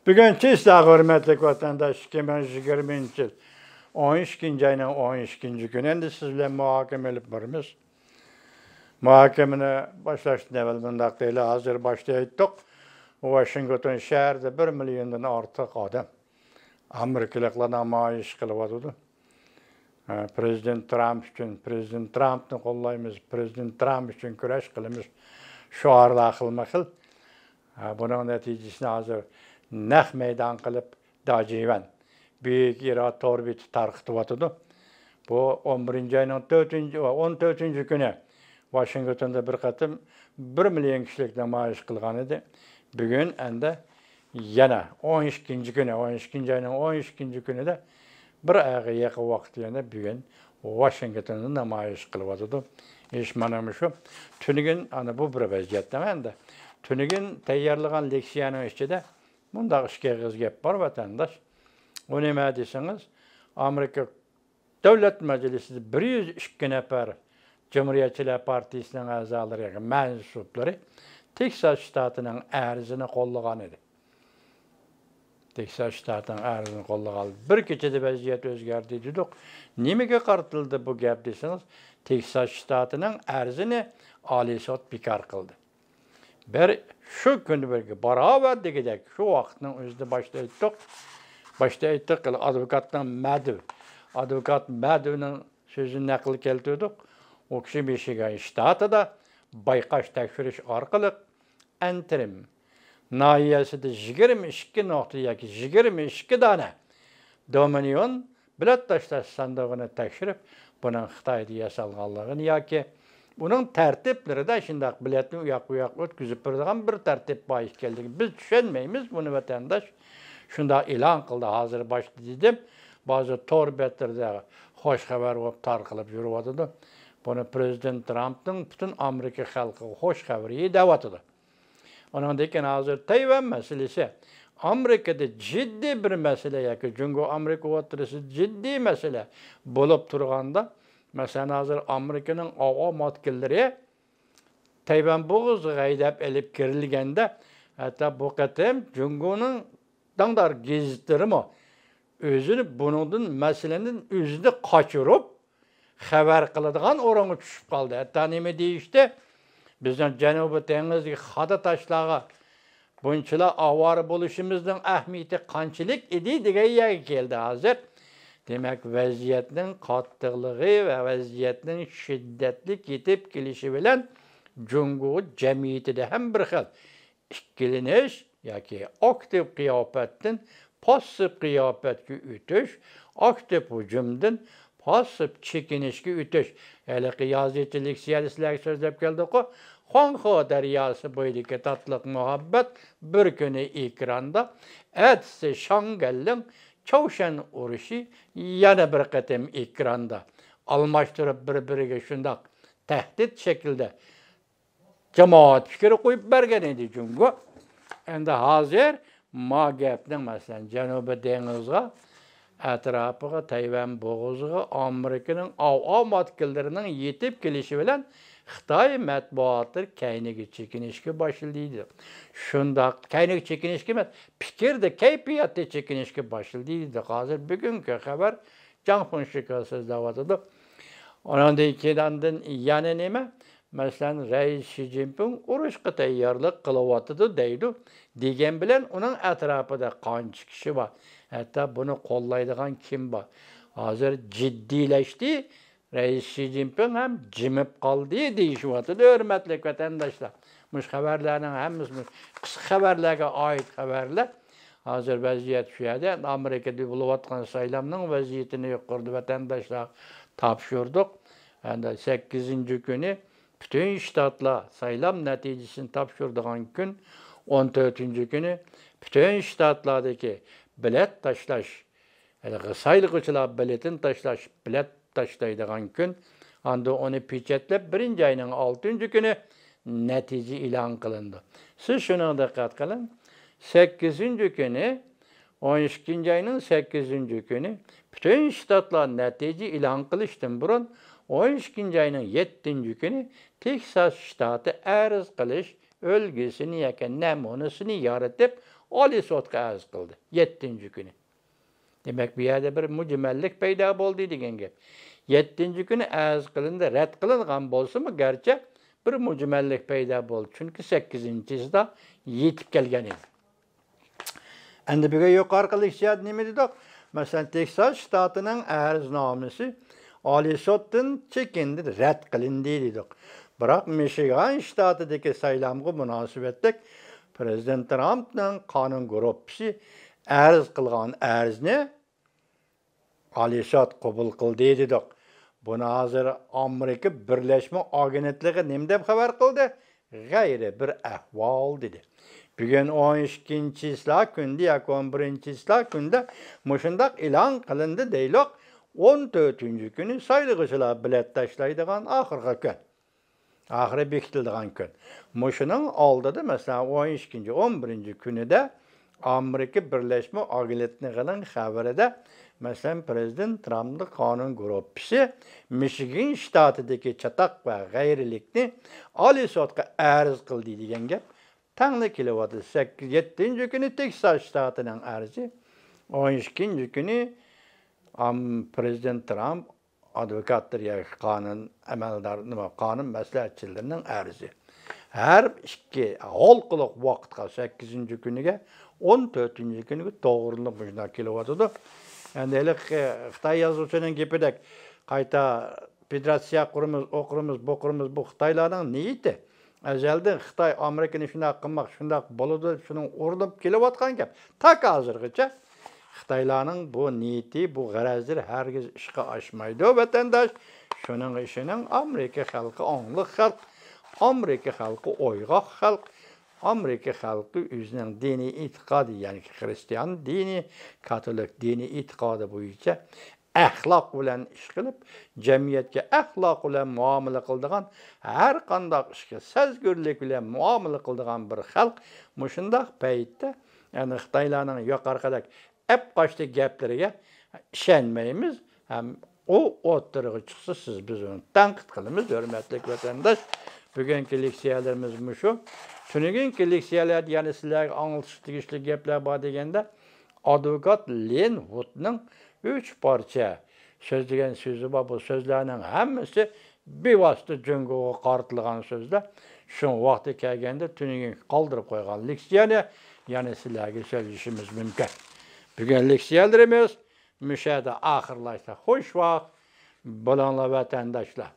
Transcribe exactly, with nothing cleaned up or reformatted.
بۈگۈنچە سىلەرگە، ھۆرمەتلىك ۋەتەنداش، ئىككى مىڭ يىگىرمىنچى يىل ئون ئىككىنچى ئاينىڭ ئون ئىككىنچى كۈنى ئەمدى سىز بىلەن مۇھاكىمە ئېلىپ بارىمىز. مۇھاكىمىنى باشلاشتىن ئەۋۋەل مۇنداق دەيلى، ھازىر باشتا ئېيتتۇق، ۋاشىنگتون شەھىرىدە بىر مىليوندىن ئارتۇق ئادەم ئامېرىكىلىقلار نامايىش قىلىۋاتىدۇ. ھە، پرېزىدېنت ترامپ ئۈچۈن، پرېزىدېنت ترامپنى قوللايمىز، پرېزىدېنت ترامپ ئۈچۈن كۈرەش قىلىمىز شوئارلار خىلمۇ خىل. ھە، بۇنىڭ نەتىجىسىنى ھازىر نەق مەيدان قىلىپ، داجىۋەن، بۈيۈك ئىرا تور بېتى تارقىتىۋاتىدۇ. بۇ ئون بىرىنچى ئاينىڭ تۆتىنچى، ئون تۆتىنچى كۈنى ۋاشىنگتوندا بىر قېتىم بىر مىليون كىشىلىك نامايىش قىلغان ئىدى. بۈگۈن ئەندى يەنە ئون ئىككىنچى كۈنى، ئون ئىككىنچى ئاينىڭ ئون ئىككىنچى كۈنىدە بىر ئايغا يېقىن ۋاقىت يەنە بۈگۈن ۋاشىنگتوندا نامايىش قىلىۋاتىدۇ. ئىش مانا مۇشۇ. تۈنۈگۈن، ئانا بۇ بىر ۋەزىيەتتە ئەمەندە. تۈنۈگۈن تەييارلىغان لېكسىيەنىڭ ئىچىدە مۇنداق ئىككى ئېغىز گەپ بار، ۋەتەنداش. ئۇ نېمە دېسىڭىز، ئامېرىكا دۆلەت مەجلىسىدە بىر يۈز ئىككى نەپەر جۇمھۇرىيەتچىلەر پارتىيىسىنىڭ ئەزالىرى، مەنسۇپلىرى تېكساس شتاتىنىڭ ئەرزىنى قوللىغان ئىدى. تېكساس شتاتىنىڭ ئەرزىنى قوللىغان. بىر كېچىدە ۋەزىيەت ئۆزگەردى دېدۇق. نېمىگە قارىتىلدى بۇ گەپ دېسىڭىز، تېكساس شتاتىنىڭ ئەرزىنى ئالىي سوت بىكار قىلدى. بىر شۇ كۈنى بىرگە باراۋەر دېگۈدەك شۇ ۋاقىتنىڭ ئۆزىدە باشتا ئېيتتۇق. باشتا ئېيتتۇق، ئادۋوكاتنىڭ مەدۋ، ئادۋوكات مەدۋنىڭ سۆزىنى نەقىل كەلتۈردۇق. ئۇ كىشى مىشىگان شتاتىدا بايقاش تەكشۈرۈش ئارقىلىق ئەنترىم ناھىيەسىدە يىگىرمە ئىككى نۇقتا ياكى يىگىرمە ئىككى دانە دومىنىيون بېلەت تاشلاش ساندۇقىنى تەكشۈرۈپ، بۇنىڭ خىتايدا ياسالغانلىقىنى ياكى ئۇنىڭ تەرتىپلىرىدە شۇنداق بېلەتنى ئۇ ياق، بۇ ياققا ئۆتكۈزۈپ بېرىدىغان بىر تەرتىپ بار ئىكەنلىكىنى بىز چۈشەنمەيمىز بۇنى، ۋەتەنداش. شۇنداق ئېلان قىلدى، ھازىر باشتا دېدىم. بەزى تور بەتلىرىدە خوش خەۋەر بولۇپ تارقىلىپ يۈرۈۋاتىدۇ. بۇنى پرېزىدېنت ترامپنىڭ پۈتۈن ئامېرىكا خەلقىگە خوش خەۋىرى دەۋاتىدۇ. ئۇنىڭدىن كېيىن ھازىر تەيۋەن مەسىلىسى ئامېرىكىدا جىددىي بىر مەسىلە ياكى جۇڭگو ئامېرىكا ئوتتۇرىسىدا جىددىي مەسىلە بولۇپ تۇرغاندا، مەسىلەن، ھازىر ئامېرىكىنىڭ ئاۋۇئاۋۇ ماتكىلىرى تەيۋەن بوغۇزىغا ھەيدەپ ئېلىپ كىرىلگەندە، ھەتتا بۇ قېتىم جۇڭگونىڭ داڭدار گېزىتلىرىمۇ ئۆزىنى بۇنىڭدىن، مەسىلىنىڭ ئۆزىنى قاچۇرۇپ، خەۋەر قىلىدىغان ئورۇنغا چۈشۈپ قالدى. ھەتتا نېمە دېيىشتى؟ بىزنىڭ جەنۇبىي دېڭىزدىكى خادا تاشلارغا بۇنچىلا ئاۋارە بولۇشىمىزنىڭ ئەھمىيىتى قانچىلىك ئىدى دېگەن يەرگە كەلدى ھازىر. دېمەك، ۋەزىيەتنىڭ قاتتىقلىقى ۋە ۋەزىيەتنىڭ شىددەتلىك يېتىپ كېلىشى بىلەن جۇڭگو جەمئىيىتىدە ھەم بىر خىل ئىككىلىنىش ياكى ئاكتىپ قىياپەتتىن پاسسىپ قىياپەتكە ئۆتۈش، ئاكتىپ ھۇجۇمدىن پاسسىپ چېكىنىشكە ئۆتۈش. ھېلىقى يازىچە لېكسىيەدە سىلەرگە سۆزلەپ كەلدۇققۇ، خۇاڭخې دەرياسى بويىدىكى تاتلىق مۇھەببەت بىر كۈنى ئېكراندا، ئەتىسى شاڭگەنلىڭ چاۋشيەن ئۇرۇشى يەنە بىر قېتىم ئېكراندا، ئالماشتۇرۇپ بىر-بىرىگە شۇنداق تەھدىت شەكلىدە جامائەت پىكرى قويۇپ بەرگەن ئىدى جۇڭگو. ئەمدى ھازىر ما گەپنىڭ، مەسىلەن، جەنۇبىي دېڭىزغا، ئەتراپىغا، تەيۋەن بوغۇزىغا ئامېرىكىنىڭ ئاۋۇئاۋۇ ماتكىلىرىنىڭ يېتىپ كېلىشى بىلەن خىتاي مەتبۇئاتلىرى كەينىگە چېكىنىشكە باشلىدى. شۇنداق كەينىگە چېكىنىشكە ئەمەس، پىكىردە، كەيپىياتتا چېكىنىشكە باشلىدى. ھازىر بۈگۈنكى خەۋەر جاڭ فېڭشۈيگە سۆزلەۋاتىدۇ. ئۇنىڭدىن كېيىن ئاندىن يەنە نېمە؟ مەسىلەن، رەئىس شى جىنپىڭ ئۇرۇشقا تەييارلىق قىلىۋاتىدۇ دەيدۇ. دېگەن بىلەن ئۇنىڭ ئەتراپىدا قانچە كىشى بار؟ ھەتتا بۇنى قوللايدىغان كىم بار؟ ھازىر جىددىيلەشتى. رەئىس شى جىنپىڭ ھەم جىمىپ قالدى دېيىشىۋاتىدۇ، ھۆرمەتلىك ۋەتەنداشلار. مۇشۇ خەۋەرلەرنىڭ ھەممىسى مۇشۇ قىسقا خەۋەرلەرگە ئائىت خەۋەرلەر. ھازىر ۋەزىيەت شۇ يەردە، ئامېرىكىدا بولۇۋاتقان سايلامنىڭ ۋەزىيىتىنى يۇقىرىدا ۋەتەنداشلارغا تاپشۇردۇق. ئەمدى سەككىزىنچى كۈنى پۈتۈن شتاتلار سايلام نەتىجىسىنى تاپشۇرىدىغان كۈن، ئون تۆتىنچى كۈنى پۈتۈن شتاتلاردىكى بېلەت تاشلاش، ھېلىقى سايلىغۇچىلار بېلىتىنى تاشلاش، بېلەت تاشلايدىغان كۈن. ئاندىن ئۇنى پېچەتلەپ، بىرىنچى ئاينىڭ ئالتىنچى كۈنى نەتىجە ئېلان قىلىنىدۇ. سىز شۇنىڭغا دىققەت قىلىڭ. سەككىزىنچى كۈنى، ئون ئىككىنچى ئاينىڭ سەككىزىنچى كۈنى پۈتۈن شتاتلار نەتىجە ئېلان قىلىشتىن بۇرۇن، ئون ئىككىنچى ئاينىڭ يەتتىنچى كۈنى تېكساس شتاتى ئەرز قىلىش ئۈلگىسىنى ياكى نەمۇنىسىنى يارىتىپ، ئالىي سوتقا ئەرز قىلدى يەتتىنچى كۈنى. دېمەك، بۇ يەردە بىر مۈجمەللىك پەيدا بولدى دېگەن گەپ. يەتتىنچى كۈنى ئەرز قىلىندى، رەت قىلىنغان بولسىمۇ گەرچە، بىر مۈجمەللىك پەيدا بولدى، چۈنكى سەككىزىنچىسىدا يېتىپ كەلگەن ئىدى. ئەمدى بۈگۈن يۇقىرىقى لېكسىيەدە نېمە دېدۇق؟ مەسىلەن، تېكساس شتاتىنىڭ ئەرزنامىسى ئالىي سوتتىن چېكىندى، رەت قىلىندى دېدۇق. بىراق مىشىگان شتاتىدىكى سايلامغا مۇناسىۋەتلىك پىرېزىدېنت ترامپنىڭ قانۇن گۇرۇپپىسى ئەرز قىلغان ئەرزنى ئالىي سوت قوبۇل قىلدى دېدۇق. بۇنى ھازىر ئامېرىكا بىرلەشمە ئاگېنتلىقى نېمە دەپ خەۋەر قىلدى؟ غەيرىي بىر ئەھۋال دېدى. بۈگۈن ئون ئىككىنچى چىسلا كۈندە ياكى ئون بىرىنچى چىسلا كۈندە مۇشۇنداق ئېلان قىلىندى دەيلۇق. ئون تۆتىنچى كۈنى سايلىغۇچىلار بېلەت تاشلايدىغان ئاخىرقى كۈن. ئاخىرى بېكىتىلىدىغان كۈن. مۇشۇنىڭ ئالدىدا، مەسىلەن، ئون ئىككىنچى، ئون بىرىنچى كۈنىدە ئامېرىكا بىرلەشمە ئاگېنتلىقىنىڭ خەۋىرىدە، مەسىلەن، پىرېزىدېنت ترامپنىڭ قانۇن گۇرۇپپىسى مىشىگان شتاتىدىكى چاتاق ۋە غەيرىيلىكنى ئالىي سوتقا ئەرز قىلدى دېگەن گەپ تەڭلا كېلىۋاتىدۇ. سەككىز، يەتتىنچى كۈنى تېكساس شتاتىنىڭ ئەرزى، ئون ئىككىنچى كۈنى ئام-، پىرېزىدېنت ترامپ ئادۋوكاتلىرى ياكى قانۇن ئەمەلدار، نېمە، قانۇن مەسلىھەتچىلىرىنىڭ ئەرزى. ھەر ئىككى ھالقىلىق ۋاقىتقا، سەككىزىنچى كۈنىگە، ئون تۆتىنچى كۈنىگە توغرىلىنىپ مۇشۇنداق كېلىۋاتىدۇ. ئەمدى ھېلىقى خىتاي يازغۇچىنىڭ گېپىدەك قايتا فېدېراتسىيە قۇرىمىز، ئۇ قۇرىمىز، بۇ قۇرىمىز، بۇ خىتايلارنىڭ نىيىتى. ئەزەلدىن خىتاي ئامېرىكىنى شۇنداق قىلماق، شۇنداق بولىدۇ دەپ شۇنىڭ ئۇرۇنۇپ كېلىۋاتقان گەپ. تاكا ھازىرغىچە خىتايلارنىڭ بۇ نىيىتى، بۇ غەرەزلىرى ھەرگىز ئىشقا ئاشمايدۇ، ۋەتەنداش. شۇنىڭ ئىشىنىڭ ئامېرىكا خەلقى ئاڭلىق خەلق، ئامېرىكا خەلقى ئويغاق خەلق، ئامېرىكا خەلقى ئۆزىنىڭ دىنىي ئېتىقادى، يەنى خىرىستىيان دىنى، كاتولىك دىنىي ئېتىقادى بويىچە ئەخلاق بىلەن ئىش قىلىپ، جەمئىيەتكە ئەخلاق بىلەن مۇئامىلە قىلىدىغان، ھەر قانداق ئىشقا سەزگۈرلۈك بىلەن مۇئامىلە قىلىدىغان بىر خەلق مۇشۇنداق پەيتتە، يەنى خىتايلارنىڭ يۇقىرىقىدەك ئەپ قاچتى گەپلىرىگە ئىشەنمەيمىز ھەم ئۇ ئوتتۇرىغا چىقسا، سىز، بىز ئۇنى تەنقىد قىلىمىز، ھۆرمەتلىك ۋەتەنداش. بۈگۈنكى لېكسىيەلىرىمىز مۇشۇ. تۈنۈگۈنكى لېكسىيەلەردە يەنە سىلەرگە ئاڭلىتىش تېگىشلىك گەپلەر بار دېگەندە، ئادۋوكات لىن ۋۇدنىڭ ئۈچ پارچە سۆزلىگەن سۆزى بار. بۇ سۆزلەرنىڭ ھەممىسى بىۋاسىتە جۇڭگوغا قارىتىلغان سۆزلەر. شۇڭا ۋاقتى كەلگەندە تۈنۈگۈنكى قالدۇرۇپ قويغان لېكسىيەنى يەنە سىلەرگە سۆزلىشىمىز مۇمكىن. بۈگۈن لېكسىيەلىرىمىز مۇشۇ يەردە ئاخىرلاشتى. خوش ۋاقىت بولۇڭلار، ۋەتەنداشلار.